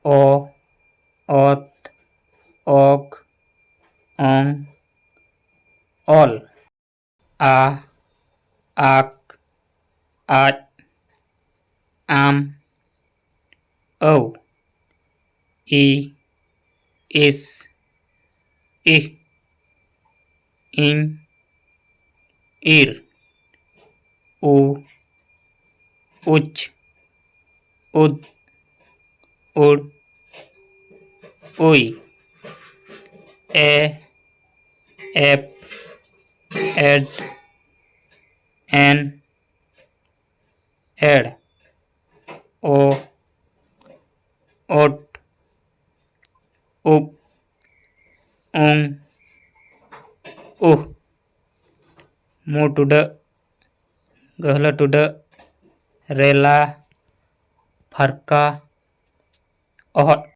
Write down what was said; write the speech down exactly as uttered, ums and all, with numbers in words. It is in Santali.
ᱚ, ᱚᱛ, ᱚᱠ, ᱚᱝ, ᱚᱞ᱾ ᱟ, ᱟᱠ, ᱟᱡ, ᱟᱢ, ᱟᱹᱣ, ᱤ, ᱤᱥ, ᱤᱦ, ᱤᱧ, ᱤᱨ, ᱩ, ᱩᱪ, ᱩᱫ, ᱩᱲ, ᱩᱭ, ᱮ, ᱮᱯ, ᱮᱰ, ᱮᱱ, ᱮᱲ, ᱳ, ᱳᱴ, ᱩᱵ, ᱩᱝ, ᱩᱦ, ᱢᱩ ᱴᱩᱰᱟᱹᱜ, ᱜᱟᱹᱦᱞᱟᱹ ᱴᱩᱰᱟᱹᱜ, ᱨᱮᱞᱟ, ᱯᱷᱟᱨᱠᱟ, ᱚᱦᱚᱫ᱾